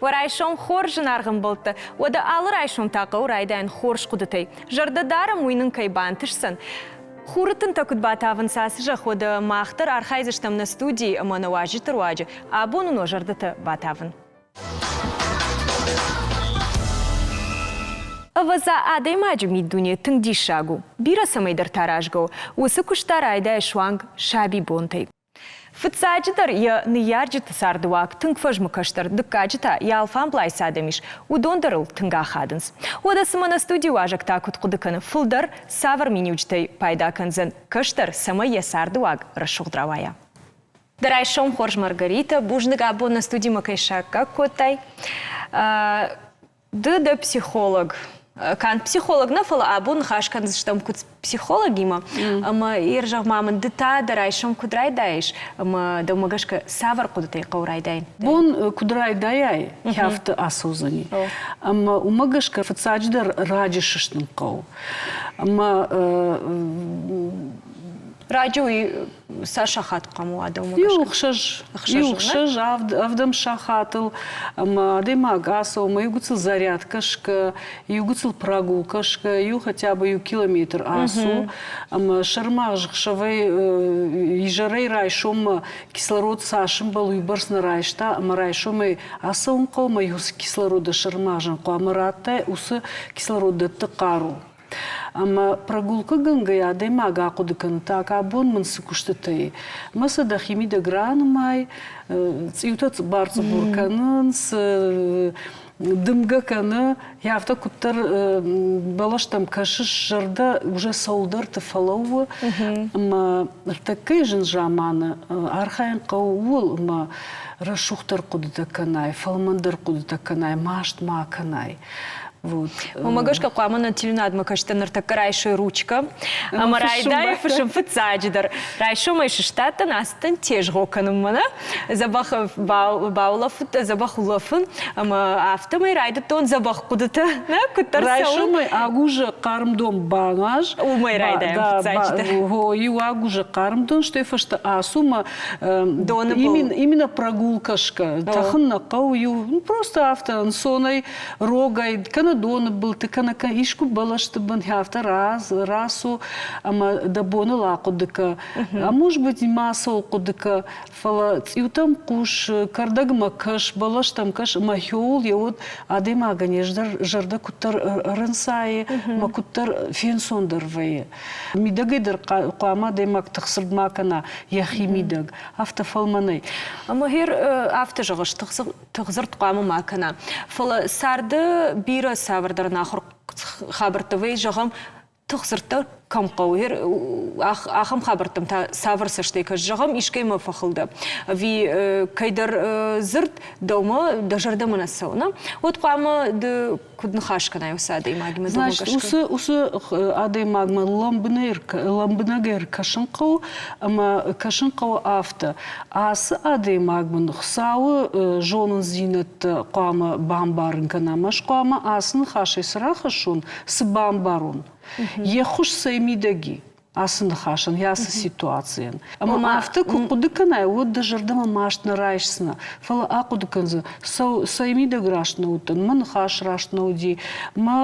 Уӕ райсом хорз, зынаргъ ӕмбӕлттӕ! Уӕдӕ алы райсом та хъӕуы райдайын хорз хъуыдытӕй. Зӕрдӕ дарӕм, уый нын кӕй бантысдзӕн. Хуры тынтӕ куыд батавынц ацы зӕхх, уӕдӕ мах дӕр архайдзыстӕм нӕ студийы ӕмӕ нӕ уазджыты руаджы абон уын уӕ зӕрдӕтӕ батавын. Ӕвӕдза, адӕймаджы миддуне тынг диссаг у. Бирӕ цӕмӕйдӕрты аразгӕ у. Уыцы куыст та райдайы суанг сабибонтӕй. Фыццаджыдӕр йӕ ныййарджыты цардыуаг тынг фӕзмы кӕстӕр, дыккаджы та йӕ алфамблай цы адӕм ис, уыдон дӕр ыл тынг ахадынц. Уӕдӕ цымӕ нӕ студийы уазӕг та куыд хъуыды кӕны, фылдӕр цавӕр миниуджытӕй пайда кӕндзӕн кӕстӕр, цӕмӕй йӕ цардыуаг рӕсугъд рауайа? Дӕ райсом хорз, Маргарита, бузныг абон нӕ студимӕ кӕй саккаг кодтай. Ды дӕ психолог. Канд психолог нӕ, фӕлӕ абон ныхас кӕндзыстӕм куыд психологимӕ. Ӕмӕ ир зӕгъ-ма мын, ды та дӕ райсом куыд райдайыс ӕмӕ дӕумӕ гӕсгӕ цавӕр хъуыдытӕй хъӕуы райдайын? Бон куыд райдайай, афтӕ ацӕудзӕни. Ӕмӕ уымӕ гӕсгӕ фыццаджыдӕр раджы сыстын хъӕуы. Ӕмӕ Раджы уый цас сахат хъуамӕ уа дӕумӕ Иу ӕхсӕз, иу ӕхсӕз, ӕвдӕм сахатыл ӕмӕ адӕймаг ацӕуы ӕмӕ иу гыццыл зарядкӕ скӕ, иу гыццыл прогулка скӕ, иу хотя бы иу километр ацу ӕмӕ сӕрмагъз ӕхсӕвӕй изӕрӕй райсоммӕ кислород цас ӕмбӕлы, уыйбӕрц нӕ райста ӕмӕ райсомӕй ацӕуын хъӕуы ӕмӕ уыцы кислороды сӕрмагъзӕн хъуамӕ радтай, уыцы кислород дӕтты хъару. Ӕмӕ прогулкӕгӕнгӕйӕ адӕймаг ахъуыды кӕны, так абон мын цы куыстытӕ и. Ӕмӕ сӕ дӕхимидӕг ранымай, цъиутӕ цъыбар-цъыбур кӕнынц, дымгӕ кӕны, афтӕ куыддӕр бӕлӕстӕм кӕсыс, зӕрдӕ уже цӕуылдӕрты фӕлӕууы. Ӕмӕ ныртӕккӕйы зын заманы архайын хъӕуы ууыл, ӕмӕ рӕсугъддӕр хъуыдытӕ кӕнай, фӕлмӕндӕр хъуыдытӕ кӕнай, маст ма кӕнай. Вот. Уымӕ гӕсгӕ хъуамӕ нӕ телеуынадмӕ кӕсты ныртӕккӕ райсой ручкӕ ӕмӕ райдайы фысым фыццаджыдӕр. Райсомӕй сыстадтӕн, ацыдтӕн тезгъо кӕнынмӕ, нӕ? Дзӕбӕх баулӕфыд, дзӕбӕх улӕфын ӕмӕ афтӕмӕй райдыдтон дзӕбӕх хъуыдытӕ, нӕ? Куыддӕр Райсомӕй агузы хъарм дон бануаз. Уымӕй райдайӕм фыццаджыдӕр. Иу агузы хъарм дон, стӕй фӕстӕ ацу мӕ именно прогулка скӕ. Тӕхын нӕ хъӕуы, иу просто афтӕ ӕнцонӕй рогӕй, кӕнӕ доны былты, кӕнӕ искуы бӕлӕсты бын афтӕ рацу ӕмӕ дӕ боныл ахъуыды кӕ. А может быть, мацӕуыл хъуыды кӕ, фӕлӕ цъиутӕм хъус, кӕрдӕгмӕ кӕс, бӕлӕстӕм кӕс ӕмӕ хиуыл йӕ уд адӕймагӕн йе зӕрдӕ куыддӕр ӕрӕнцайы ӕмӕ куыддӕр фенцондӕр вӕййы. Мидӕгӕй дӕр хъуамӕ адӕймаг тыхцырд ма кӕна йӕхи мидӕг, афтӕ фӕлмӕнӕй. Ӕмӕ гъер афтӕ зӕгъыс, тыхдзырд хъуамӕ ма кӕна. Фӕлӕ царды бирӕ цавӕрдӕр ӕнахуыр хабӕрттӕ вӕййы, зӕгъӕм, тыхдзырдтӕ кӕм хъӕуы, ахӕм хабӕрттӕм та цавӕр цӕстӕй кӕс, зӕгъӕм, искӕимӕ фӕхыл дӕ, ӕви кӕйдӕр дзырд дӕумӕ дӕ зӕрдӕмӕ нӕ цӕуы, нӕ? Уӕд хъуамӕ ды куыд ныхас кӕнай уыцы адӕймагимӕ? Значит, уыцы адӕймагмӕ лӕмбынӕг ӕркӕсын хъӕуы ӕмӕ кӕсын хъӕуы афтӕ. Ацы адӕймаг мын Хуыцауы зонындзинӕдтӕ хъуамӕ бамбарын кӕна, ӕмӕ ӕз хъуамӕ ацы ныхасӕй цы рахӕссон, цы бамбарон. Йе ххуыс цӕй мидӕг и? ацы ныхасӕн, йӕ ацы ситуацийӕн. Ӕмӕ афтӕ куы хъуыды кӕнай, уӕд дӕ зӕрдӕмӕ маст нӕ райсдзынӕ, фӕлӕ ахъуыды кӕндзынӕ, цӕй мидӕг раст нӕ уыдтӕн, мӕ ныхас раст нӕ уыди, мӕ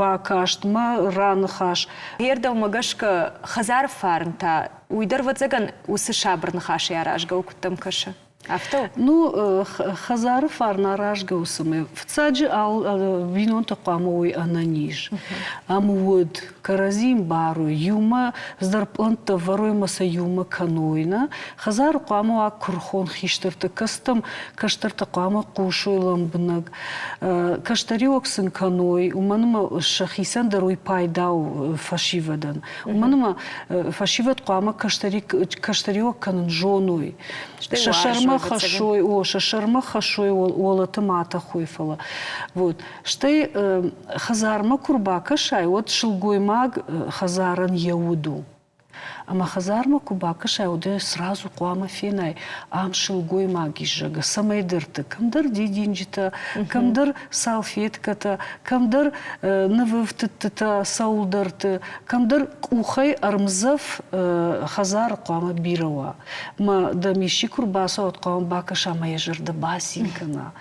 бакаст, мӕ раныхас. Йе рдӕммӕ гӕсгӕ хӕдзары фарн та уый дӕр, ӕвӕццӕгӕн, уыцы сабыр ныхасӕй аразгӕ у, куыд дӕм кӕсы? Афтӕ у? Ну, хӕдзары фарн аразгӕ у цӕмӕй. Фыццаджы бинонтӕ хъуамӕ уой ӕнӕниз. Ам уыд, кӕрӕдзи мбарой, иумӕ цыдӕр пълӕнттӕ вӕрой ӕмӕ сӕ иумӕ кӕной. Нӕ? Хӕдзары хъуамӕ уа куырыхон хистӕртӕ, кӕстӕм кӕстӕртӕ хъуамӕ хъусой лӕмбынӕг, кӕстӕриуӕг сын кӕной, уымӕн ӕмӕ сӕхицӕн дӕр уый пайда у фӕсивӕдӕн. Уымӕн ӕмӕ фӕсивӕд хъуамӕ кӕстӕриуӕг кӕнын зоной. Сӕ сӕрмӕ хӕссой, о, сӕ сӕрмӕ хӕссой, уӕлӕты ма тӕхой, фӕлӕ. Вот. Стӕй хӕдзармӕ куы рбакӕсай, уӕд сылгоймаг хӕдзарӕн йӕ уд у. Ӕмӕ хӕдзармӕ куы бакӕсай, уӕд ӕй сразу хъуамӕ фенай, ам сылгоймаг ис, зӕгъгӕ, цӕмӕйдӕрты, кӕмдӕр дидинджытӕ, кӕмдӕр салфеткӕтӕ, кӕмдӕр нывӕфтыдтытӕ цӕуылдӕрты, кӕмдӕр къухӕй ӕрмдзӕф хӕдзары хъуамӕ бирӕ уа. Мӕ дӕм исчи куы рбацӕуӕд, хъуамӕ бакӕса ӕмӕ йӕ зӕрдӕ бацин кӕна,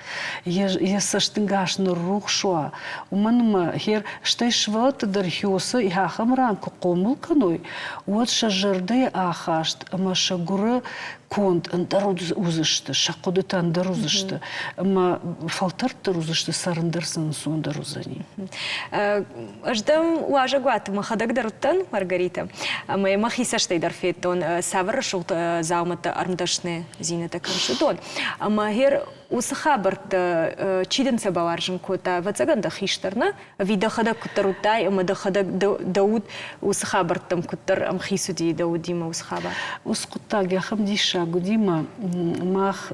йӕ цӕстынгас ныррухс уа. Уымӕн ӕмӕ хер стӕй сывӕллӕтты дӕр хиосы ахӕм ран куы хъомыл кӕной, уӕд сӕ зӕрдӕйы ахаст ӕмӕ сӕ гуыры конд ӕндӕр уыдзысты, сӕ хъуыдытӕ ӕндӕр уыдзысты ӕмӕ фӕлтӕрддӕр уыдзысты, цӕрын дӕр сын ӕнцондӕр уыдзӕни. Ӕз дӕм уазӕгуаты мӕхӕдӕг дӕр уыдтӕн, Маргарита, ӕмӕ мӕхи цӕстӕй дӕр федтон, цавӕр рӕсугъд дзаумӕттӕ ӕрмдӕсныдзинӕдтӕ кӕныс, уыдон. Ӕмӕ гъер уыцы хабӕрттӕ чи дын сӕ бауарзын кодта, ӕвӕццӕгӕн дӕ хистӕр, нӕ? Ӕви дӕхӕдӕг куыддӕр уыдтай ӕмӕ дӕхӕдӕг дӕ уд уыцы хабӕрттӕм куыддӕр ӕмхиц уыди дӕ удимӕ уыцы хабар? Уыцы хъуыддаг ахӕм диссаг уыди мӕ мах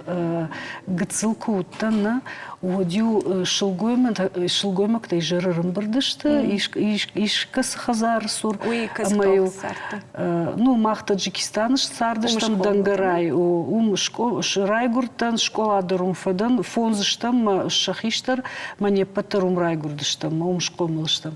гыццыл куы уыдтӕн, нӕ, уӕд-иу сылгоймӕгтӕ изӕры ӕрӕмбырд сты искӕцы хӕдзары цур. Ӕмӕ-иу ну, мах Таджикистаны цардыстӕм Дангарай, уым райгуырдтӕн, скъола дӕр уым фӕдӕн, фондзыстӕм мӕ сӕ хистӕр, мӕ не ппӕт дӕр уым райгуырдыстӕм, мӕ уым схъомыл стӕм.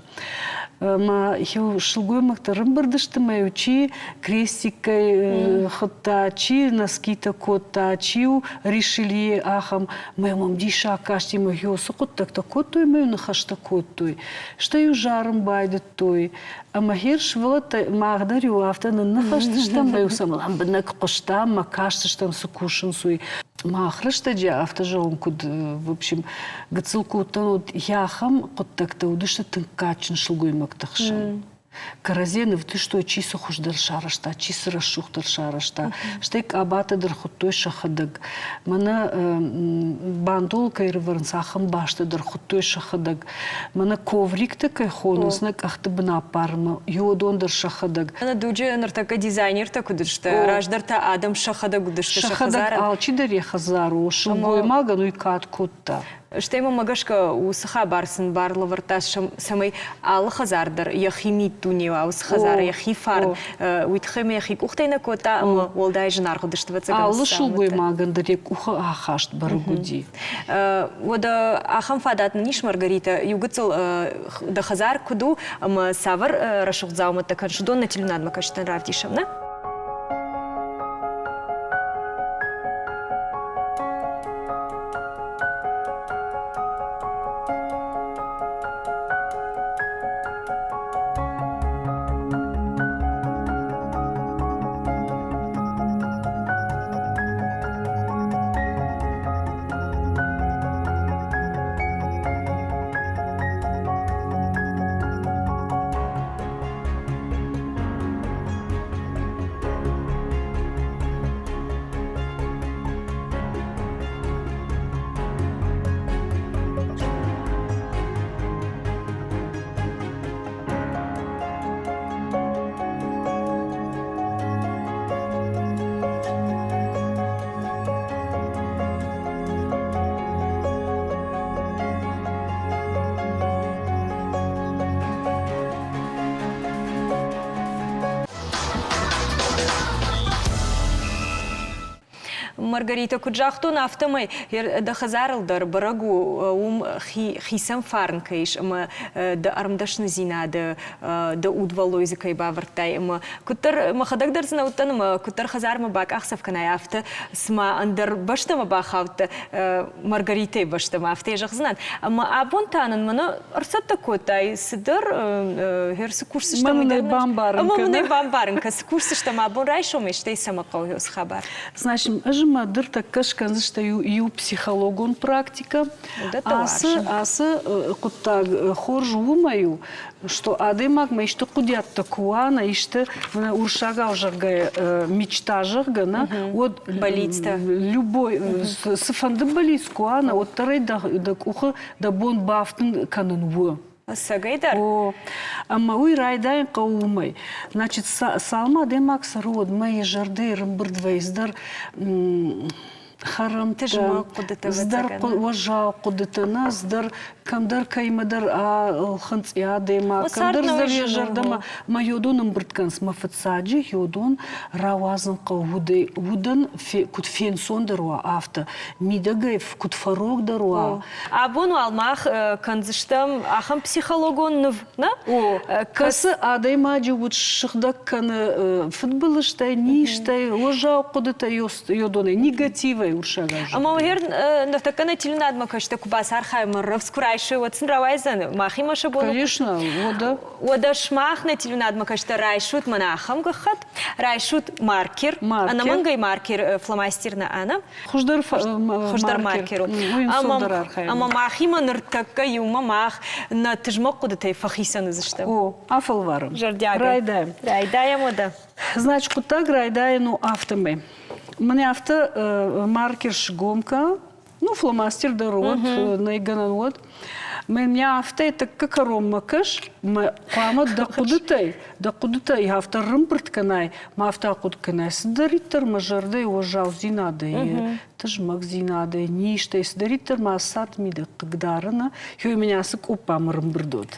Мӕ сылгоймӕгтӕ ӕрӕмбырд сты, мӕ чи крестиккӕй хуыдта, чи носкитӕ кодта, чи решили ахӕм. Мӕ мӕм диссаг касти, мӕ цы хъуыддӕгтӕ кодтой, мӕ ныхӕстӕ кодтой. Стӕй-иу зарын байдыдтой. Ӕмӕ хер сывӕллӕттӕ мах дӕр-иу афтӕ нынныхӕстыстӕм, мӕ-иу сӕм лӕмбынӕг хъуыстам, мӕ кастыстӕм, цы кусынц, уый. Мах рӕстӕджы афтӕ зӕгъон, куыд, в общем, гыццыл кодтон, уӕд ахӕм хъуыддӕгтӕ уыдысты тынг кадджын сылгоймӕгты хсӕн. Кӕрӕдзийӕн ӕвдыстой, чи цы хуыздӕр сарӕзта, чи цы рӕсугъддӕр сарӕзта. Стӕй къабатӕ дӕр хуыдтой сӕхӕдӕг. Мӕнӕ бандол кӕй ӕрывӕрынц, ахӕм бӕстӕ дӕр хуыдтой сӕхӕдӕг. Мӕнӕ ковриктӕ кӕй хонынц, нӕ къӕхты бын аппарынмӕ, уыдон дӕр сӕхӕдӕг. Нӕ дуджы ныртӕккӕ дизайнертӕ куыд сты, раздӕр та адӕм сӕхӕдӕг уыдысты сӕ хӕдзары. Алчидӕр йӕ хӕдзар у, сылгоймагӕн уый кад кодта. Стӕй мӕм гӕсгӕ уыцы хабар сын бар лӕвӕрдта, цӕмӕй алы хӕдзар дӕр йӕхи миддуне уа, уыцы хӕдзары йӕхи фарн, уый тыххӕй мӕ йӕхи къухтӕй нӕ кодта ӕмӕ уӕлдай зынаргъ уыдысты, ӕвӕццӕгӕн. Алы сылгоймагӕн дӕр йӕ къухы ахаст бӕрӕг уыди. Уӕдӕ ахӕм фадат нын ис, Маргарита, иу гыццыл дӕ хӕдзар куыд у ӕмӕ цавӕр рӕсугъд дзаумӕттӕ кӕныс, уыдон нӕ телеуынадмӕ кӕсджытӕн равдисӕм, нӕ? Маргарита куыд загътон, афтӕмӕй дӕ хӕдзарыл дӕр бӕрӕг у, уым хицӕн фарн кӕй ис ӕмӕ дӕ ӕрмдӕсныдзинады дӕ удвӕллой дзы кӕй бавӕрдтай ӕмӕ куыддӕр мӕхӕдӕг дӕр дзы нӕ уыдтӕн ӕмӕ куыддӕр хӕдзармӕ бакъахдзӕф кӕнай, афтӕ цыма ӕндӕр бӕстӕмӕ бахаудтӕ, Маргаритӕйы бӕстӕмӕ, афтӕ йӕ зӕгъдзынӕн. Ӕмӕ абон та нын мӕнӕ ӕрцӕттӕ кодтай цыдӕр цы кусдзыстӕм, уый дӕр бамбарын ӕмӕ мын ӕй бамбарын кӕн, цы кусдзыстӕм абон райсомӕй, стӕй цӕмӕ хъӕуы уыцы хабар. Значит, ӕз мӕ дыртӕккӕ скӕндзыстӕ иу психологон практикӕ. Ацы, ацы хъуыддаг хорз уымӕй у, что адӕймагмӕ исты хъуыдиӕдтӕ куы уа, нӕ исты урсагау зӕгъгӕ, мечта зӕгъгӕ, нӕ, уӕд бӕллицтӕ. Любой, цыфӕнды бӕллиц куы уа, нӕ, уӕддӕр ӕй дӕ къухы дӕ бон бафтын кӕнын у. Ӕцӕгӕйдӕр? О, ӕмӕ уый райдайын хъӕуы уымӕй. Значит, цалынмӕ адӕймаг цӕры, уӕдмӕ йӕ зӕрдӕ ӕрӕмбырд вӕййы цыдӕр. Хӕрӕмттӕ, цыдӕр уӕззау хъуыдытӕ, нӕ цыдӕр кӕмдӕр кӕимӕдӕр ӕлхынцъ адӕймаг, кӕмдӕр цыдӕр йӕ зӕрдӕмӕ мӕ йодон ӕмбырд кӕнынц. Мӕ фыццаджы йодон рауадзын хъӕуы удӕй, удӕн куыд фенцондӕр уа, афтӕ, мидӕгӕй куыд фӕрогдӕр уа. Абон уал мах кӕндзыстӕм ахӕм психологон ныв, нӕ? О, кӕцы адӕймаджы уд ссыгъдӕг кӕны фыдбылызтӕй, низтӕй, уӕззау хъуыдытӕй, йодонӕй, негативӕй урсагау. Ӕмӕ уӕр ныртӕккӕ нӕ телеуынадмӕ кӕстӕ куы бацархайӕм, рӕвдз куы райсой, уӕд сын рауайдзӕн махимӕ сӕ бон. Конечно, уӕдӕ. Уӕдӕ сымах нӕ телеуынадмӕ кӕстӕ райсут мӕнӕ ахӕм гӕххӕтт, райсут маркер, ӕнӕмӕнгӕй маркер фломастер нӕ ӕнӕ. Хуыздӕр хуыздӕр маркер у. Ӕмӕ махимӕ ныртӕккӕ иумӕ мах нӕ тызмӕг хъуыдытӕй фӕхицӕн уыдзыстӕм. О, афӕлварӕм. Зӕрдиагӕй. Райдайӕм. Райдайӕм уӕдӕ. Значит, хъуыддаг райдайӕн у афтӕмӕй. Мӕнӕ афтӕ маркер сгом кӕ, ну, фломастер дӕр уӕд, нӕй гӕнӕн уӕд. Мӕнӕ афтӕ тӕккӕ кӕронмӕ кӕс, мӕ хъуамӕ дӕ хъуыдытӕй, дӕ хъуыдытӕй афтӕ рымбырд кӕнай, ма афтӕ ахъуыды кӕнай, цыдӕриддӕр мӕ зӕрдӕйы уӕззаудзинадӕй, тызмӕгдзинадӕй, низтӕй, цыдӕриддӕр мӕ цард мидӕг хъыгдарыны, хёй мын ацы къоппа ӕрымбырд уӕд.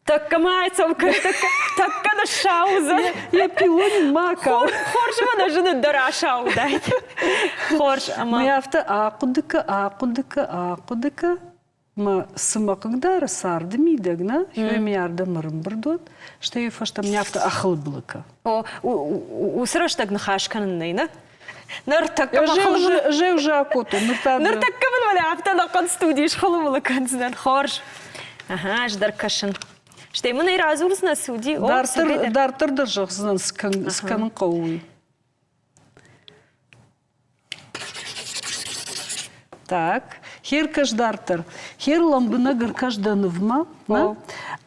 Тӕккӕ ма ацӕугӕ, тӕккӕ ныссаудзӕн. Йӕ пилон ма кал. Хорз ӕмӕ нӕ зыны дӕр асаудаид. Хорз ӕмӕ... Мӕ афтӕ ахъуыды кӕ, ахъуыды кӕ, ахъуыды кӕ, мӕ цы мӕ хъыгдары царды мидӕг, нӕ, хёй мын ардӕм ӕрымбырд уӕд, стӕй фӕстӕмӕ афтӕ ахылбылы кӕ. О, уыцы рӕстӕг ныхас кӕнын нӕй, нӕ? Ныртӕккӕ Ӕз акодтон, ныр та Ныртӕккӕ мын мӕнӕ афтӕ ӕнӕхъӕн студийы схылы-мылы кӕндзынӕн. Хорз. Ага, ӕз дӕр кӕсын. Стӕй мын ӕй радзурдзынӕ, цы уыди? Дарддӕр, дарддӕр дӕр зӕгъдзынӕн, цы кӕнын хъӕуы, уый. Так, хер кӕс дарддӕр. Хер лӕмбынӕг ӕркӕс дӕ нывмӕ,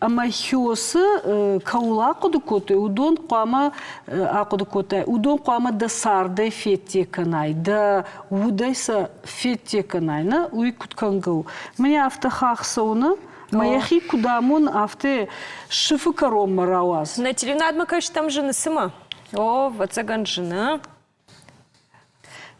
ӕмӕ хёсы кӕуыл ахъуыды кодтой, уыдон хъуамӕ ахъуыды кодтай, уыдон хъуамӕ дӕ цардӕй федде кӕнай, дӕ удӕй сӕ федде кӕнай, нӕ? Уый куыд кӕнгӕ у? Мӕнӕ афтӕ хахх цӕуыны, мӕ йӕхи куыд амоны, афтӕ сыфы кӕронмӕ рауадз. Нӕ телеуынадмӕ кӕстӕм зыны цымӕ? О, ӕвӕццӕгӕн зыны.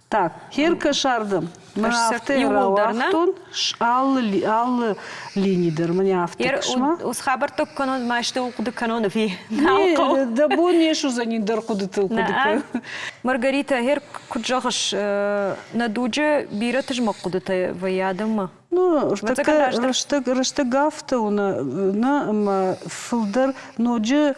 Так, херкӕсардӕм. Мӕ афтӕ рауагътон, алы, алы лини дӕр мын афтӕ кӕсма. Ус хабӕрттӕ куы кӕнон, ма исты хъуыды кӕнон ӕви? Дӕ бон не суыдзӕни дӕр хъуыдытыл хъуыды кӕн. Маргарита, хер куыд зӕгъыс, нӕ дуджы бирӕ тызмӕг хъуыдытӕ вӕййы адӕммӕ? Ну, рӕстӕг, рӕстӕг афтӕ у, нӕ ӕмӕ фылдӕр ноджы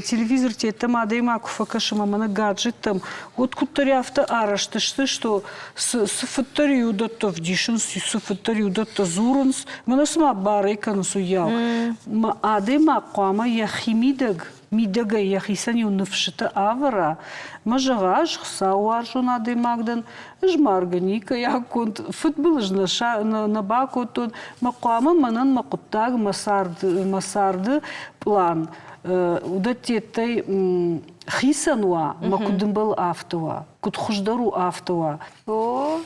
телевизортӕ йеддӕмӕ адӕймаг куы фӕкӕсы ӕмӕ мӕнӕ гаджеттӕм, уӕд куыддӕр афтӕ арӕзт сты, что цы фыддӕр уыдӕттӕ вдисынц, цы фыддӕр уыдӕттӕ дзурынц, мӕнӕ цыма барӕй кӕнынц, уыйау. Мӕ адӕймаг хъуамӕ йӕхи мидӕг мидӕгӕй йӕхицӕн-иу ныфсытӕ ӕвӕра, мӕ зӕгъа, ӕз хуыцауы адӕймаг дӕн, ӕз маргӕ никӕй аконд, фыдбылыз нӕ, нӕ бакодтон, мӕ хъуамӕ мӕнӕн мӕ хъуыддаг, мӕ цард, мӕ царды пълан уыдӕттӕй хицӕн уа, мӕ куыд ӕмбӕлы, афтӕ уа, куыд хуыздӕр у, афтӕ уа. О,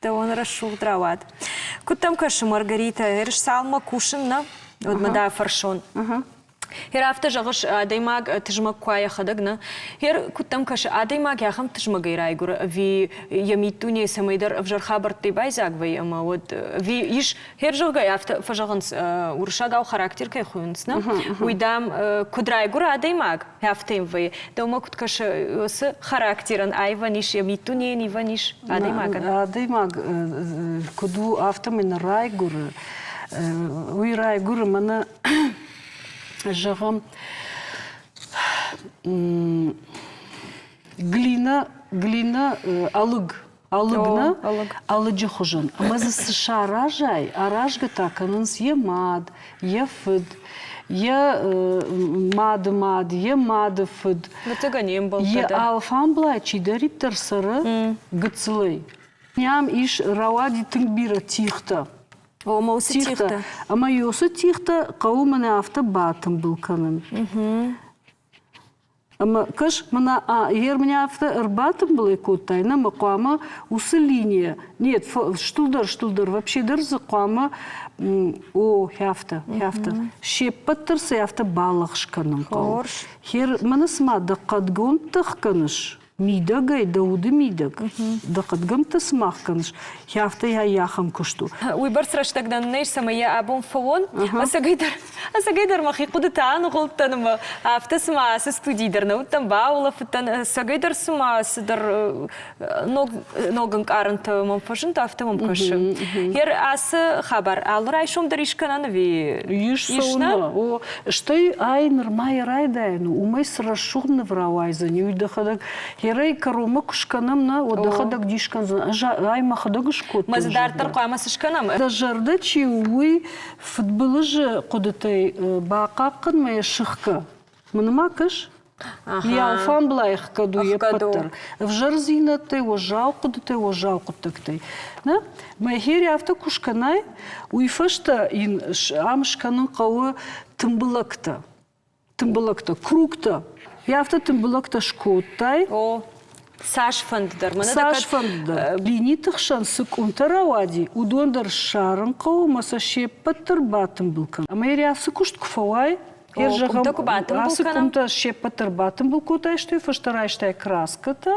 Дӕуӕн рӕсугъд рауад. Куыд дӕм кӕсы, Маргарита, ерыс цалынмӕ кусын нӕ, уӕдмӕ дӕ фӕрсон. Хер афтӕ зӕгъыс, адӕймаг тызмӕг куы уа йӕхӕдӕг, нӕ? Хер, куыд дӕм кӕсы, адӕймаг ахӕм тызмӕгӕй райгуыры, ӕви йӕ миддунейы цӕмӕйдӕр ӕвзӕр хабӕрттӕй байдзаг вӕййы ӕмӕ уӕд ӕви ис, хер зӕгъгӕ, афтӕ фӕзӕгъынц, уырыссагау характер кӕй хуыйынц, нӕ? Уый, дам, куыд райгуыры адӕймаг, Афтӕ йын вӕййы. Дӕумӕ куыд кӕсы, уыцы характерӕн аивӕн ис, йӕ миддунейӕн ивӕн ис адӕймагӕн? Адӕймаг куыд у, афтӕмӕй нӕ райгуыры. Уый райгуыры мӕнӕ, зӕгъӕм, глина, глина ӕлыг Ӕлыг нӕ, ӕлыджы хуызӕн. Ӕмӕ дзы цы саразай, аразгӕ та кӕнынц йӕ мад, йӕ фыд, йӕ мады мад, йӕ мады фыд. Йӕ алфамблай чидӕриддӕр цӕры гыццылӕй. Нӕм ис рауади тынг бирӕ тигътӕ. Ома уыцы тигътӕ? Ӕмӕ уыцы тигътӕ хъӕуы мӕнӕ афтӕ батымбыл кӕнын. Ӕмӕ кӕс, мӕнӕ ер мӕнӕ афтӕ ӕрбатымбылӕй кодтай, нӕ мӕ хъуамӕ уыцы линия, нет, стылдӕр, стылдӕр, вообще дӕр дзы хъуамӕ, о, афтӕ, афтӕ. Се ппӕт дӕр сӕ афтӕ балӕгъз кӕнын хъӕуы. Хер, мӕнӕ цыма дӕ хъӕдгонд тых кӕныс. Мидӕгӕй, дӕ уды мидӕг, дӕ хъӕдгӕмттӕ цы мах кӕныс, афтӕ йӕ ахӕм куыст у. Уыйбӕрц рӕстӕг нӕ нӕй, цӕмӕй йӕ абон фӕуон. Ӕцӕгӕйдӕр, ӕцӕгӕйдӕр мӕхи хъуыдытӕ аныгъуылдтӕн ӕмӕ афтӕ цыма ацы студийы дӕр нӕ уыдтӕн, баулӕфыдтӕн. Ӕцӕгӕйдӕр цыма цыдӕр ног, ног ӕнкъарӕнтӕ мӕм фӕзынд, афтӕ мӕм кӕсы. Ер ацы хабар алы райсом дӕр ис кӕнӕн ӕви Ис ис нӕ? О, стӕй ай нырма йӕ райдайӕн у, уымӕй цы рӕсугъд ныв рауайдзӕни, уый дӕхӕдӕг херӕй кӕронмӕ куы скӕнӕм, нӕ, уӕд дӕхӕдӕг дис кӕндзӕн, ӕз ай мӕхӕдӕг скодтон. Мӕ дзы дарддӕр хъуамӕ цы скӕнӕм? Дӕ зӕрдӕ чи у, уый фыдбылызы хъуыдытӕй бахъахъхъӕнмӕ йӕ сыхгӕ. Мӕнмӕ кӕс, йӕ алфамблай ӕхгӕд у йе ппӕт дӕр. Ӕвзӕрдзинӕдтӕй, уӕззау хъуыдытӕй, уӕззау хъуыддӕгтӕй. Нӕ? Мӕхери афтӕ куы скӕнай, уый фӕстӕ йын ам скӕнын хъӕуы тымбылӕгтӕ. Тымбылӕгтӕ, кругтӕ. Йӕ афтӕ тымбылӕгтӕ скодтай. О, цас фӕнды дӕр. Мӕнӕ Цас фӕнды дӕр. Линиты хсӕн цы къуымтӕ рауади, уыдон дӕр ссарын хъӕуы ӕмӕ сӕ се ппӕт дӕр батымбыл кӕн. Ӕмӕ йӕ ацы куыст куы фӕуай, Зӕгъӕм, куы батымбыл ацы къуымтӕ се ппӕт дӕр батымбыл кодтай, стӕй фӕстӕ райстай краскӕтӕ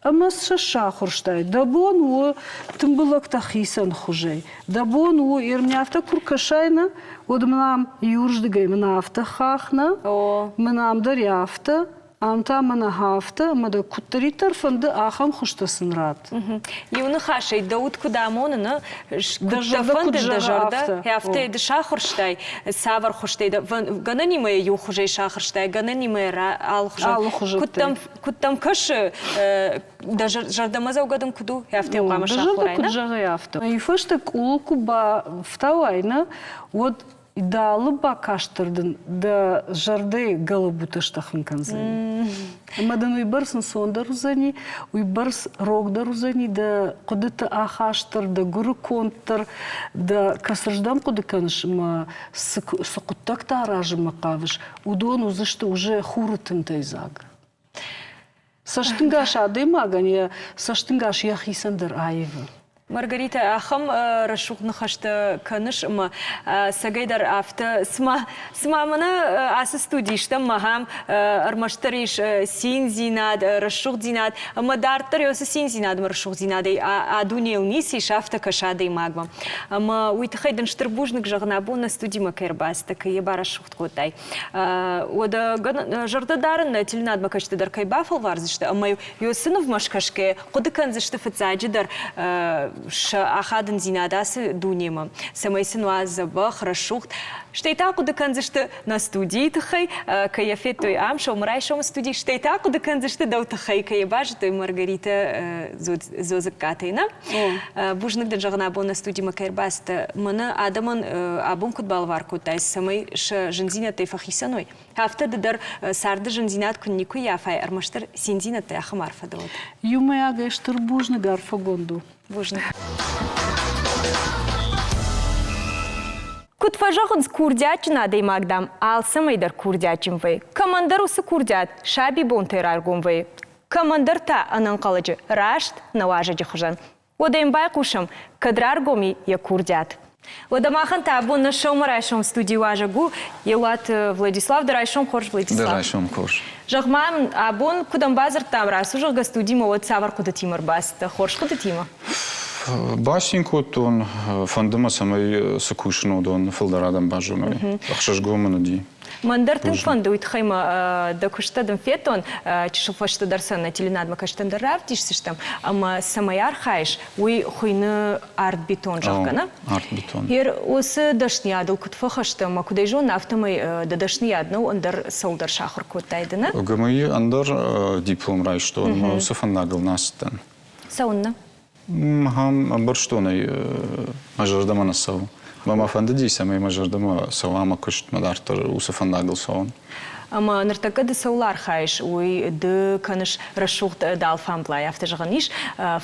ӕмӕ сӕ сахуырстай. Дӕ бон у тымбылӕгтӕ хицӕн хуызӕй. Дӕ бон у, ӕрмӕ афтӕ куы ркӕсай нӕ, уӕд мын ам иуырдыгӕй мын афтӕ хахх нӕ, мын ам дӕр афтӕ, Ам та мӕнӕ афтӕ, ӕмӕ дӕ куыддӕриддӕр фӕнды, ахӕм хуызтӕ сын ратт. Иу ныхасӕй дӕ уд куыд амоны, нӕ? Куыд дӕ фӕнды дӕ зӕрдӕ, афтӕ ды сахуырстай, цавӕр хуызтӕй дӕ гӕнӕнимӕ иу хуызӕй сахуырстай, гӕнӕнимӕ алыхуызон. Куыд дӕм кӕсы, дӕ зӕрдӕмӕдзӕугӕ дын куыд у, афтӕ хъуамӕ сахуырай, нӕ? Куыд зӕгъай, афтӕ. Иу фӕстӕ къулыл куы бафтауай, нӕ, уӕд Дӕ алы бакаст дӕр дын дӕ зӕрдӕйы гӕлӕбутӕ стӕхын кӕндзӕни. Ӕмӕ дын уыйбӕрц ӕнцондӕр уыдзӕни, уыйбӕрц рогдӕр уыдзӕни дӕ хъуыдыты ахаст дӕр, дӕ гуыры конд дӕр, дӕ кӕцырдӕм хъуыды кӕныс ӕмӕ цы, цы хъуыддӕгтӕ аразынмӕ хъавыс, уыдон уыдзысты уже хуры тынтӕй дзаг. Цӕстынгас адӕймагӕн йӕ цӕстынгас йӕхицӕн дӕр аивы. Маргаритӕ, ахӕм рӕсугъд ныхӕстӕ кӕныс ӕмӕ цӕгӕйдӕр афтӕ, цыма, цыма мӕнӕ ацы студийы стӕм ахӕм ӕрмӕстдӕр ис циндзинад, рӕсугъддзинад ӕмӕ дарддӕр уыцы циндзинад ӕмӕ рӕсугъддзинадӕй а дунейыл ницы ис, афтӕ кӕсы адӕймагмӕ. Ӕмӕ уый тыххӕй дын стыр бузныг зӕгъын, абон нӕ студимӕ кӕй ӕрбацыдтӕ, кӕй йӕ барӕсугъд кодтай. Уӕдӕ зӕрдӕ дарын нӕ телеуынадмӕ кӕсджытӕ дӕр кӕй бафӕлвардзысты ӕмӕ уыцы нывмӕ скӕсгӕ хъуыды кӕндзысты фыццаджыдӕр сӕ ахадындзинад ацы дунемӕ, цӕмӕй сын уа дзӕбӕх, рӕсугъд. Стӕй та хъуыды кӕндзысты нӕ студийы тыххӕй, кӕй йӕ федтой ам сӕумӕрайсомы студийы, стӕй та хъуыды кӕндзысты дӕу тыххӕй, кӕй йӕ базыдтой Маргаритӕ Дзодзыккатӕй, нӕ? Бузныг дын зӕгъын, абон нӕ студимӕ кӕй ӕрбацыдтӕ. Мӕнӕ адӕмӕн абон куыд балӕвар кодтай, цӕмӕй сӕ зындзинӕдтӕй фӕхицӕн уой, афтӕ ды дӕр царды зындзинад куы никуы ййафай, ӕрмӕстдӕр циндзинӕдтӕй ахӕм арфӕ дӕ уӕд. Иумӕйагӕй стыр бузныг арфӕгонд у. Бузныг. Куыд фӕзӕгъынц, курдиатджын адӕймаг, дам, алцӕмӕй дӕр курдиатджын вӕййы. Кӕмӕндӕр уыцы курдиат сабибонтӕй раргом вӕййы, кӕмӕндӕр та ӕнӕнхъӕлӕджы раст нӕ уазӕджы хуызӕн. Уӕдӕ йын байхъусӕм, кӕд раргом и йӕ курдиат. Уӕдӕ махӕн та абон нӕ сӕумӕрайсом студийы уазӕг у Елуаты Владислав. Дӕ райсом хорз, Владислав. Дӕ райсом хорз. Зӕгъ-ма, абон куыд ӕмбадзырдтам рацу, зӕгъгӕ, студимӕ, уӕд цавӕр хъуыдытимӕ ӕрбацыдтӕ? Хорз хъуыдытимӕ? Бацин кодтон, фӕнды мӕ, цӕмӕй цы кусын, уыдон фылдӕр адӕм базоной. Ӕхсызгон мын уыди. Мӕн дӕр тынг фӕнды, уый тыххӕй мӕ дӕ куысттӕ дын федтон. Чысыл фӕстӕдӕр сӕ нӕ теленадмӕ кӕстӕн дӕр равдисдзыстӕм. Ӕмӕ цӕмӕй архайыс, уый хуыйны арт-бетон, зӕгъгӕ, нӕ? Арт-бетон. Ер уыцы дӕсныйадыл куыд фӕхӕст ӕмӕ куыд ӕй зонын, афтӕмӕй дӕ дӕсныйад нӕу, ӕндӕр цӕуылдӕр сахуыр кодтай ды, нӕ? ГМИ ӕндӕр диплом райстон, ӕмӕ уыцы фӕндагыл нӕ ацыдтӕн. Цӕуыннӕ? Ахӕм ӕмбӕрстонӕй мӕ зӕрдӕмӕ нӕ цӕуы. Мӕ мӕ фӕндыди, цӕмӕй мӕ зӕрдӕмӕ цӕуа мӕ куыстмӕ дарддӕр уыцы фӕндагыл цӕуын. Ӕмӕ ныртӕккӕ ды цӕуыл архайыс, уый ды кӕныс рӕсугъд дӕ алфамблай, афтӕ зӕгъӕн ис.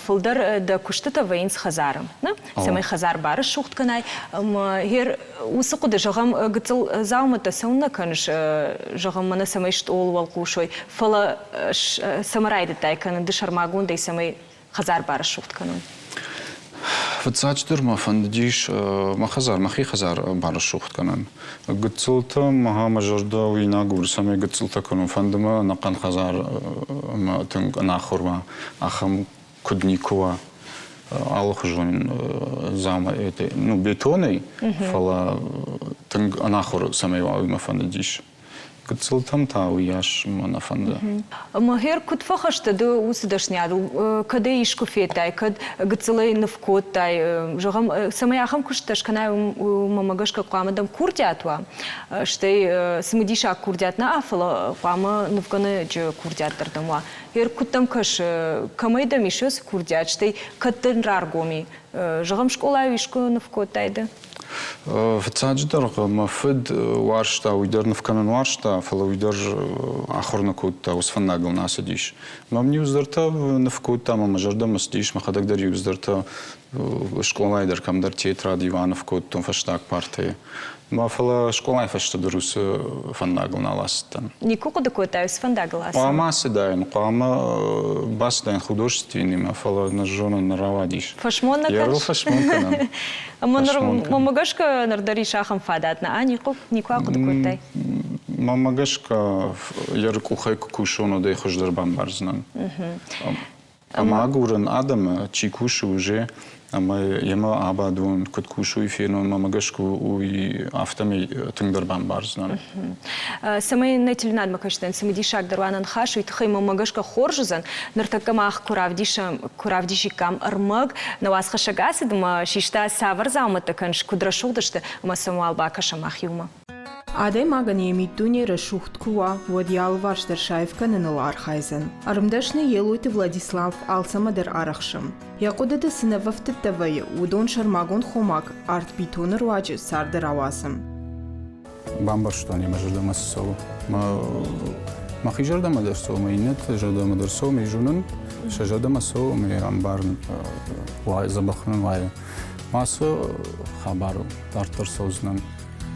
Фылдӕр дӕ куыстытӕ вӕййынц хӕдзары, нӕ? Цӕмӕй хӕдзар барӕсугъд кӕнай. Ӕмӕ гъер уыцы хъуыды, зӕгъӕм, гыццыл дзаумӕттӕ цӕуылнӕ кӕныс, зӕгъӕм, мӕнӕ цӕмӕй стъолы уӕлхъус уой, фӕлӕ цӕмӕ райдыдтай кӕнын ды сӕрмагондӕй, цӕмӕй хӕдзар барӕсугъд кӕнын? Фыццаджыдӕр мӕ фӕндыдис мӕ хӕдзар, мӕхи хӕдзар барӕсугъд кӕнын. Гыццылтӕ мӕ мӕ зӕрдӕ уый нӕ агуры, цӕмӕй гыццылтӕ кӕнон. Фӕнды мӕ ӕнӕхъӕн хӕдзар ӕмӕ тынг ӕнахуыр уа, ахӕм куыд никуы уа. Алыхуызон дзаума, ну, бетонӕй, фӕлӕ тынг ӕнахуыр цӕмӕй уа, уый мӕ фӕндыдис. Гыццылтӕм та уыйас мӕ нӕ фӕнды. Махер, куыд фӕхӕстӕ ды уыцы дӕсныйадыл? Кӕд ӕй искуы федтай, кӕд гыццылӕй ныв кодтай? Зӕгъӕм, цӕмӕй ахӕм куысттӕ скӕнай, уымӕ гӕсгӕ хъуамӕ дӕм курдиат уа, стӕй цымыдисаг курдиат нӕ, фӕлӕ хъуамӕ нывгӕнӕджы курдиат дӕр дӕм уа. Гъер, куыд дӕм кӕсы, кӕмӕй дӕм ис уыцы курдиат, стӕй кӕд дын раргом и? Зӕгъӕм, скъолайы искуы ныв кодтай ды? Фыццаджыдӕр мӕ фыд уарзта, уый дӕр ныв кӕнын уарзта, фӕлӕ уый дӕр ахуыр нӕ кодта, уыцы фӕндагыл нӕ ацыдис. Мӕм иудзӕртӕ ныв кодта ӕмӕ мӕ зӕрдӕмӕ цыдис, мӕхӕдӕг дӕр иудзӕртӕ скъолайы дӕр кӕмдӕр тетрад иу аныв кодтон фӕстаг партӕйы. Мӕ фӕлӕ скъолайы фӕстӕ дӕр уыцы фӕндагыл нал ацыдтӕн. Никуы хъуыды кодтай уыцы фӕндагыл ацӕуын? Хъуамӕ ацыдаин, хъуамӕ бацыдаин художественныймӕ, фӕлӕ нӕ зонын нӕ рауадис. Фӕсмон нӕ кӕныс? фӕсмон кӕнӕм. Ӕмӕ ныр, мӕнмӕ гӕсгӕ, ныр дӕр ис ахӕм фадат, нӕ, никуы, никуы ахъуыды кодтай? Мӕнмӕ гӕсгӕ, йӕ къухӕй куы кусон, уӕд ӕй хуыздӕр бамбардзынӕн. Ӕмӕ агурын адӕмы, чи кусы уже, ӕмӕ йемӕ абадон, куыд кусы, уый фенон, мӕнмӕ гӕсгӕ уый афтӕмӕй тынгдӕр бамбардзынӕн. Цӕмӕй нӕ телеуынадмӕ кӕсдӕн цымыдисагдӕр уа нӕ ныхас, уый тыххӕй мӕнмӕ гӕсгӕ хорз уыдзӕн. Ныртӕккӕ мах куы равдисӕм, куы равдисиккам ӕрмӕг, нӕ уацхӕссӕг ацыд ӕмӕ систа цавӕр дзаумӕттӕ кӕныс, куыд рӕсугъд сты, ӕмӕ сӕм уал бакӕсӕм мах иумӕ. Адӕймагӕн йӕ миддуне рӕсугъд куы уа, уӕд йӕ алыварс дӕр саив кӕныныл архайдзӕн. Ӕрмдӕсны Елойты Владислав алцӕмӕ дӕр арӕхсы. Йӕ хъуыдыты цы нывӕфтыдтӕ вӕййы, уыдон сӕрмагонд хомаг арт-бетоны руаджы царды рауадзы. Бамбӕрстон, мӕ зӕрдӕмӕ цы цӕуы. Мӕхи зӕрдӕмӕ дӕр цӕуы, мӕ иннӕты зӕрдӕмӕ дӕр цӕуы, мӕ зонын, сӕ зӕрдӕмӕ цӕуы, мӕ ӕмбарын, дзӕбӕх нын уайы. Ацы хабар дарддӕр цӕудзынӕн.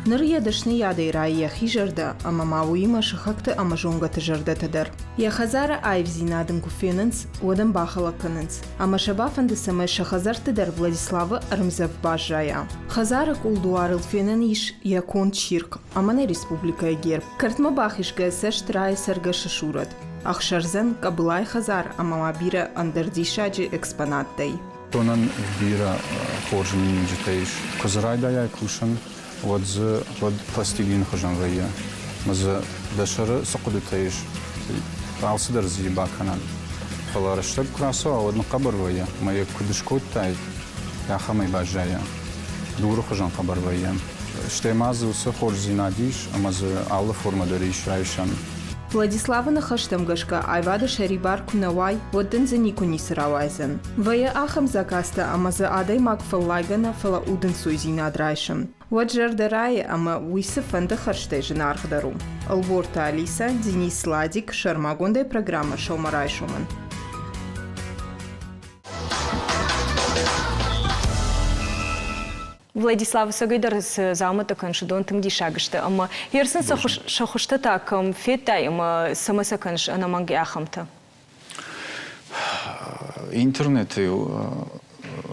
Ныр йӕ дӕсныйадӕй райы йӕхи зӕрдӕ ӕмӕ ма уыимӕ сыхӕгты ӕмӕ зонгӕты зӕрдӕтӕ дӕр. Йӕ хӕдзары аивдзинад ын куы фенынц, уӕд ӕм бахӕлӕг кӕнынц. Ӕмӕ сӕ бафӕнды, цӕмӕй сӕ хӕдзӕртты дӕр Владиславы ӕрмдзӕф баззайа. Хӕдзары къулдуарыл фенӕн ис йӕ конд цирхъ ӕмӕ нӕ республикӕйы герб. Кӕртмӕ бахизгӕ цӕст райы цӕргӕсы сурӕт, ӕхсӕрдзӕн, къӕбылайы хӕдзар ӕмӕ ма бирӕ ӕндӕр диссаджы экспонаттӕй. Уыдонӕн бирӕ хорз миниуджытӕ ис. Куы дзы райдайай кусын, уӕд дзы уӕд пластилины хуызӕн вӕййы. Ӕмӕ дзы дӕ сӕры цы хъуыдытӕ ис, алцыдӕр дзы бакӕнӕн. Фӕлӕ рӕстӕг куы рацӕуа, уӕд ныхъхъӕбӕр вӕййы, ӕмӕ йӕ куыд скодтай, ахӕмӕй баззайы. Дуры хуызӕн хъӕбӕр вӕййы. Стӕй ма дзы уыцы хорздзинад ис, ӕмӕ дзы алы формӕ дӕр ис райсӕн. Владиславы ныхӕстӕм гӕсгӕ аивады сӕрибар куы нӕ уай, уӕд дын дзы никуы ницы рауайдзӕн. Вӕййы ахӕм заказтӕ ӕмӕ дзы адӕймаг фӕллайгӕ нӕ, фӕлӕ удӕнцойдзинад райсы. Уӕд зӕрдӕ райы ӕмӕ уый цыфӕнды хӕрзтӕй зынаргъдӕр у. Ӕлборты Алисӕ, Денис Ладик, сӕрмагондӕй программӕ «Сӕумӕрайсомӕн». Владислав ӕцӕгӕй дӕр цы дзаумӕттӕ кӕныс, уыдон тынг диссаг сты ӕмӕ йе сын сӕ хуызтӕ та кӕм федтай ӕмӕ цӕмӕ сӕ кӕныс ӕнӕмӕнг ахӕмтӕ? Интернеты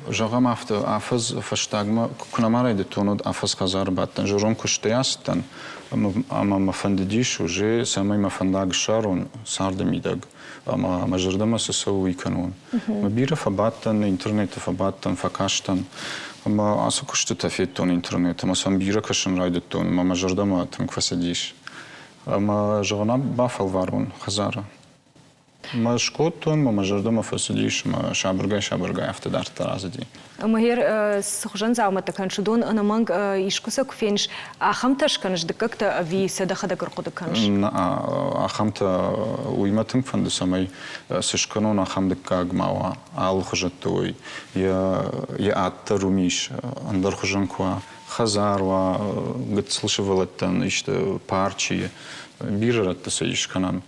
зӕгъӕм афтӕ, афӕдз фӕстагмӕ куы нӕма райдыдтон, уӕд афӕдз хӕдзары бадтӕн, зӕронд куыстӕй ацыдтӕн ӕмӕ мӕ фӕндыдис уже, цӕмӕй мӕ фӕндаг ссарон царды мидӕг ӕмӕ мӕ зӕрдӕмӕ цы цӕуы, уый кӕнон. Мӕ бирӕ фӕбадтӕн, интернеты фӕбадтӕн, фӕкастӕн ӕмӕ ацы куыстытӕ федтон интернеты ӕмӕ сӕм бирӕ кӕсын райдыдтон ӕмӕ мӕ зӕрдӕмӕ тынг фӕцыдис. Ӕмӕ зӕгъын, бафӕлварон хӕдзары. Мӕ скодтон, мӕ мӕ зӕрдӕмӕ фӕцыдис, мӕ сабыргай-сабыргай афтӕ дарддӕр ацыди. Ӕмӕ гъер цы хуызӕн дзаумӕттӕ кӕныс, уыдон ӕнӕмӕнг искуы сӕ куы феныс, ахӕмтӕ скӕныс дыккӕгтӕ ӕви сӕ дӕхӕдӕг ӕрхъуыды кӕныс? Ахӕмтӕ уый мӕ тынг фӕнды, цӕмӕй цы скӕнон, ахӕм дыккаг ма уа, алыхуызӕтты уой. Йӕ ад дӕр уым ис, ӕндӕр хуызӕн куы уа. Хӕдзар уа, гыццыл сывӕллӕттӕн исты парчы, бирӕ рӕтты сӕ ис кӕнӕн.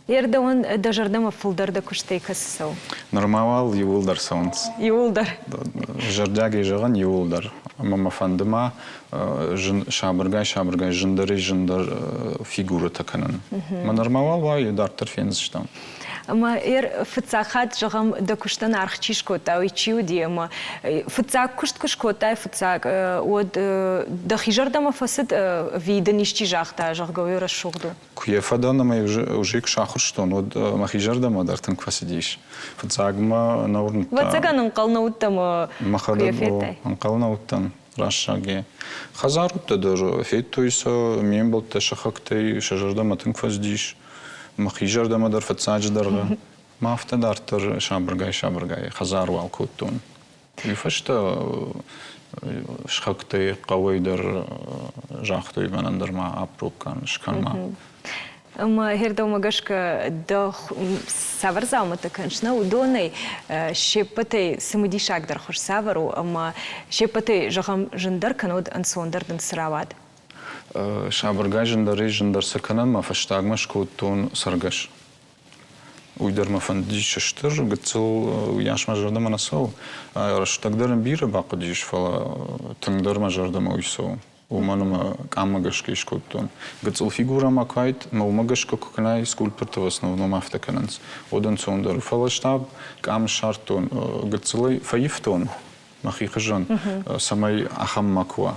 Ердӕуӕн дӕ зӕрдӕмӕ фылдӕр дӕ куыстӕй кӕцы цӕуы? Нырма уал иууылдӕр цӕуынц. Иууылдӕр? Зӕрдиагӕй зӕгъын, иууылдӕр. Ӕмӕ мӕ фӕнды ма сабыргай-сабыргай зындӕрӕй-зындӕр фигурӕтӕ кӕнын. Мӕ нырма уал уайы, дарддӕр фендзыстӕм. Ӕмӕ фыццаг хатт, зӕгъӕм, дӕ куыстӕн аргъ чи скодта, уый чи уыди ӕмӕ фыццаг куыст куы скодтай, фыццаг, уӕд дӕхи зӕрдӕмӕ фӕцыд ӕви дын исчи загъта, зӕгъгӕ, уый рӕсугъд у? Куы йӕ фӕдӕн ӕмӕ уже куы сахуырстон, уӕд мӕхи зӕрдӕмӕ дӕр тынг фӕцыдис. Фыццаг мӕ нӕ уырныдта. Ӕвӕццӕгӕн, ӕнхъӕл нӕ уыдтӕ ӕмӕ куы йӕ федтай. Ӕнхъӕл нӕ уыдтӕн. Рӕсугъд. Хӕдзарудтӕ дӕр федтой сӕ ме мбӕлттӕ сыхӕгтӕй, сӕ зӕрдӕмӕ тынг фӕцыдис. Мӕхи зӕрдӕмӕ дӕр фыццаджыдӕр. Ма афтӕ дарддӕр сабыргай-сабыргай хӕдзар уал кодтон. Уый фӕстӕ сыхӕгтӕй хъӕуӕй дӕр загътой мӕнӕн дӕр ма апрок кӕн, скӕн ма. Ӕмӕ гъердӕумӕ гӕсгӕ дӕ цавӕр дзаумӕттӕ кӕныс, нӕ уыдонӕй се ппӕтӕй цымыдисагдӕр хуыз цавӕр у ӕмӕ се ппӕтӕй, зӕгъӕм, зындӕр кӕнӕ ӕнцондӕр дын цы рауад? Сабыргай зындӕрӕй зындӕр цы кӕнӕм, мӕ фӕстагмӕ скодтон цӕргӕс. Уый дӕр мӕ фӕндыдис стыр, гыццыл уыйас мӕ зӕрдӕмӕ нӕ цӕуы. Рӕстӕг дӕр ын бирӕ бахъуыдис, фӕлӕ тынгдӕр мӕ зӕрдӕмӕ уый цӕуы. Уымӕн ӕмӕ къаммӕ гӕсгӕ скодтон. Гыццыл фигурӕ ма куы уаид, ӕмӕ уымӕ гӕсгӕ куы кӕнай, скульпторты в основном афтӕ кӕнынц, уӕд ӕнцондӕр. Фӕлӕ штаб къам ссардтон, гыццылӕй фӕивтон мӕхи хуызӕн, цӕмӕй ахӕм макуы уа.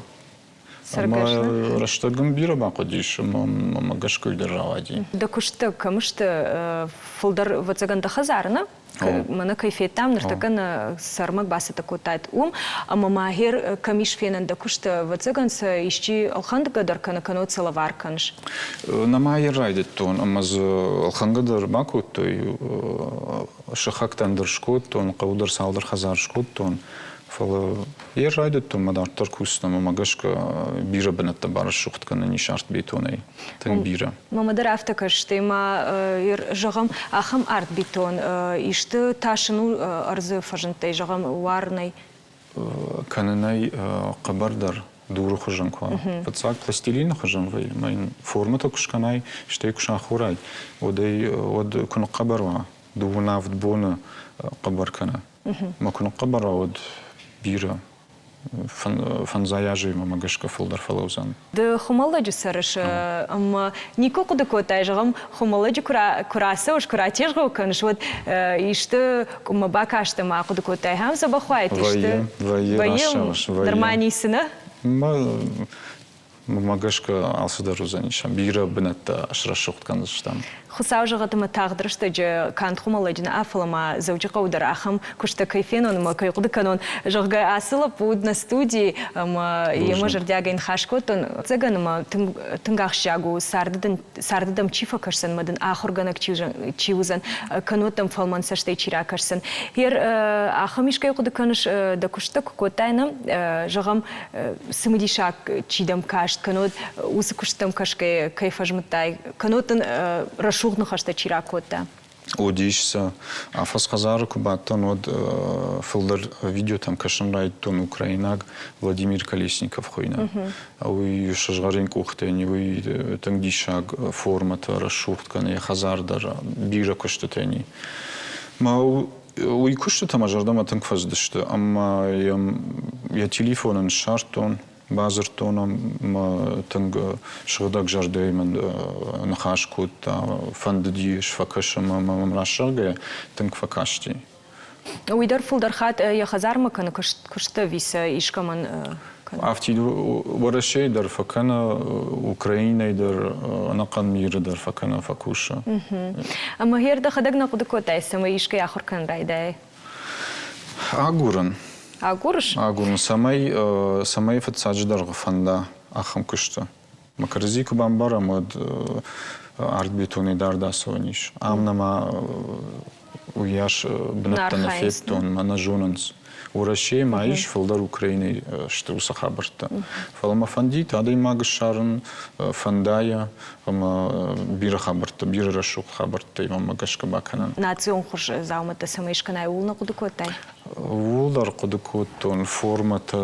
Ӕмӕ рӕстӕг ын бирӕ бахъуыдис, ӕмӕ мӕ гӕсгӕ уый дӕр рауади. Дӕ куысттӕ кӕм сты, фылдӕр, ӕвӕццӕгӕн, дӕ хӕдзары, нӕ? Мӕнӕ кӕй федтам, ныртӕккӕ нӕ сӕрмӕг бацӕттӕ кодтат уым, ӕмӕ ма гъер кӕм ис фенӕн дӕ куысты, ӕвӕццӕгӕн сӕ исчи ӕлхӕндгӕ дӕр кӕны, кӕннод сӕ лӕвар кӕныс? Нӕма йӕ райдыдтон, ӕмӕ дзы ӕлхӕнгӕ дӕр бакодтой, сыхӕгтӕн дӕр скодтон, хъӕуы дӕр цалдӕр хӕдзар скодтон, фӕлӕ йӕ райдыдтон мӕ дарддӕр кусынӕн, ӕмӕ гӕсгӕ бирӕ бынӕттӕ барӕсугъд кӕнын ис артбетонӕй, тынг бирӕ. Мамӕ дӕр афтӕ кӕсти, ма зӕгъӕм, ахӕм артбетон исты тас ын у ӕрдзы фӕзындтӕй, зӕгъӕм, уарынӕй? Кӕнынӕй хъӕбӕрдӕр дуры хуызӕн куы уа. Фыццаг пластилины хуызӕн вӕййы, ӕмӕ йын формӕтӕ куы скӕнай, стӕй куы сахорай, уӕд ӕй уӕд куы ныхъхъӕбӕр уа, дыууын авд боны хъӕбӕр кӕны. Мӕ куы ныхъхъӕбӕр уа, уӕд бирӕ фӕндзай азы мӕ гӕсгӕ фылдӕр фӕлӕудзӕн. Ды Хуымӕллӕджы цӕрыс ӕмӕ никуы хъуыды кодтай, зӕгъӕм, Хуымӕллӕджы куы рацӕуыс, куы ратезгъо кӕныс, уӕд исты къуыммӕ бакаст ӕмӕ ахъуыды кодтай, ахӕм дзӕбӕх уаид исты? Вӕййы, вӕййы, Нырма ницы, нӕ? Мӕ гӕсгӕ алцыдӕр уыдзӕнис. Бирӕ бынӕттӕ срӕсугъд кӕндзыстӕм. Хуыцау зӕгъӕд ӕмӕ тагъд рӕстӕджы канд Хуымӕллӕджы нӕ, фӕлӕ ма Дзӕуджыхъӕуы дӕр ахӕм куыстӕ кӕй фенон ӕмӕ кӕй хъуыды кӕнон, зӕгъгӕ, ацы лӕппу уыд нӕ студийы ӕмӕ йемӕ зӕрдиагӕй ныхас кодтон. Ӕцӕгӕн ӕмӕ тынг, тынг ахсджиаг у, царды дын, царды дӕм чи фӕкӕсдзӕн ӕмӕ дын ахуыргӕнӕг чи, чи уыдзӕн, кӕннод дӕм фӕлмӕн цӕстӕй чи ракӕсдзӕн. Ер ахӕм искӕй хъуыды кӕныс, дӕ куыстӕ куы кодтай, нӕ, зӕгъӕм, цымыдисаг чи дӕм каст, кӕннод уыцы куысттӕм кӕсгӕйӕ кӕй фӕзмыдтай, кӕннод дын рӕсугъд ныхӕстӕ чи ракодта? Уыдис сӕ. Афӕдз хӕдзары куы бадтӕн, уӕд фылдӕр видеотӕм кӕсын райдыдтон украинаг Владимир Колесников хуыйны. Уый сызгъӕрин къухтӕ уый тынг диссаг формӕтӕ рӕсугъд кӕны йӕ хӕдзар дӕр бирӕ куыстытӕ ни. Мӕ Уый куыстытӕ мӕ зӕрдӕмӕ тынг фӕцыдысты ӕмӕ йӕм йӕ телефонӕн ссардтон, бадзырдтон ӕм, мӕ тынг сыгъдӕг зӕрдӕйы мын ныхас кодта, фӕндыди сфӕкӕсын ӕмӕ мӕм раст зӕгъгӕйӕ тынг фӕкасти. Уый дӕр фылдӕр хатт йӕ хӕдзармӕ кӕны куысты ӕви сӕ искӕмӕн кӕны? Афтид Уӕрӕсейы дӕр фӕкӕны, Украинӕйы дӕр, ӕнӕхъӕн миры дӕр фӕкӕны, фӕкусы. Ӕмӕ гъер дӕхӕдӕг нӕ хъуыды кодтай, цӕмӕй искӕй ахуыр кӕнын райдайай? Агурын. Агурыс? Агурын, цӕмӕй, цӕмӕй фыццаджыдӕр фӕнда ахӕм куысты. Мӕ кӕрӕдзи куы бамбарӕм, уӕд артбетонӕй дард ацӕуӕн ис. Ам нӕма уыйас бынӕттӕ нӕ федтон, мӕ нӕ зонынц. Уӕрӕсейы ма ис, фылдӕр Украинӕйы сты уыцы хабӕрттӕ. Фӕлӕ мӕ фӕндид адӕймаг ссарын фӕндайӕ ӕмӕ бирӕ хабӕрттӕ, бирӕ рӕсугъд хабӕрттӕ мӕ гӕсгӕ бакӕнын. Национ хуыз дзаумӕттӕ цӕмӕй скӕнай, ууыл нӕ хъуыды кодтай? Ууыл дӕр хъуыды кодтон, формӕтӕ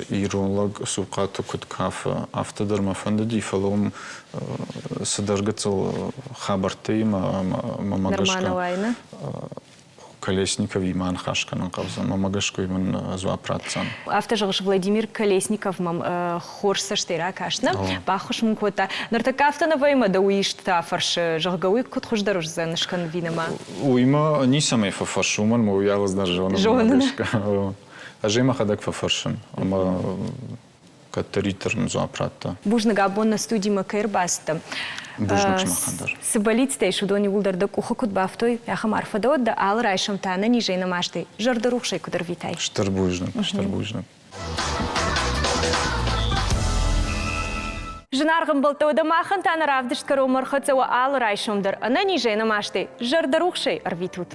ирон лӕг цухъаты куыд кафы, афтӕ дӕр мӕ фӕндыди, фӕлӕ уым цыдӕр гыццыл хабӕрттӕ ӕмӕ мӕ гӕсгӕ. Колесниковимӕ аныхас кӕнын хъӕудзӕн, мӕ гӕсгӕ мын дзуапп ратдзӕн. Афтӕ зӕгъыс, Владимир Колесников мӕм хорз цӕстӕй ракаст, нӕ? Баххуыс мын кодта. Ныртӕккӕ афтӕ нӕ вӕййы, дӕ уый истытӕ фӕрсы, зӕгъгӕ, уый куыд хуыздӕр уыдзӕн скӕнвинӕмӕ? Уый мӕ ницӕмӕй фӕфӕрсы, уымӕн мӕ уый алыз дӕр зоны. Зонын. Ӕз ӕй мӕхӕдӕг фӕфӕрсын, ӕмӕ кӕддӕриддӕр мын дзуапп радта. Бузныг, абон нӕ студимӕ кӕй ӕрбацыдтӕ. Бузныг сымахӕн дӕр. Цы бӕллицтӕ ис, уыдон иууылдӕр дӕ къухы куыд бафтой, ахӕм арфӕ дӕ уӕд дӕ алы райсом та ӕнӕнизӕй, ӕнӕмастӕй, зӕрдӕрухсӕй куыд ӕрвитай. Стыр бузныг, стыр бузныг. Зынаргъ ӕмбӕлттӕ, уӕдӕ махӕн та нӕ равдыст кӕронмӕ ӕрхӕццӕ уӕ алы райсом дӕр ӕнӕнизӕй, ӕнӕмастӕй, зӕрдӕрухсӕй ӕрвитут.